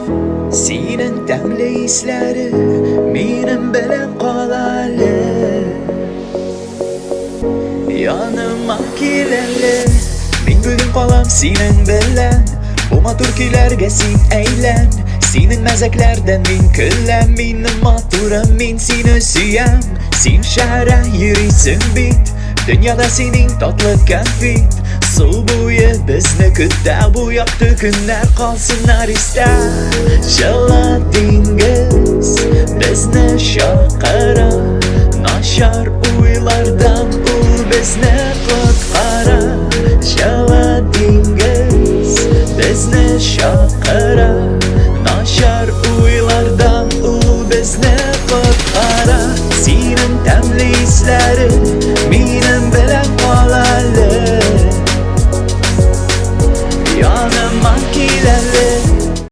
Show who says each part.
Speaker 1: Синең тәмле исләре минем белән кала әле. Яныма кил әле, мин бүген калам синең белән. Бу матур көйләргә син әйлән. Синең мәзәкләрдән мин көләм, минем матурым, мин сине сөям. Син шәрә йөрисең бит, дөньяда син иң татлы кәнфит. Су буе безне көтә, бу якты көннәр калсыннар истә. Җылы диңгез безне чакыра, начар уйлардан ул безне коткара. Җылы диңгез безне чакыра.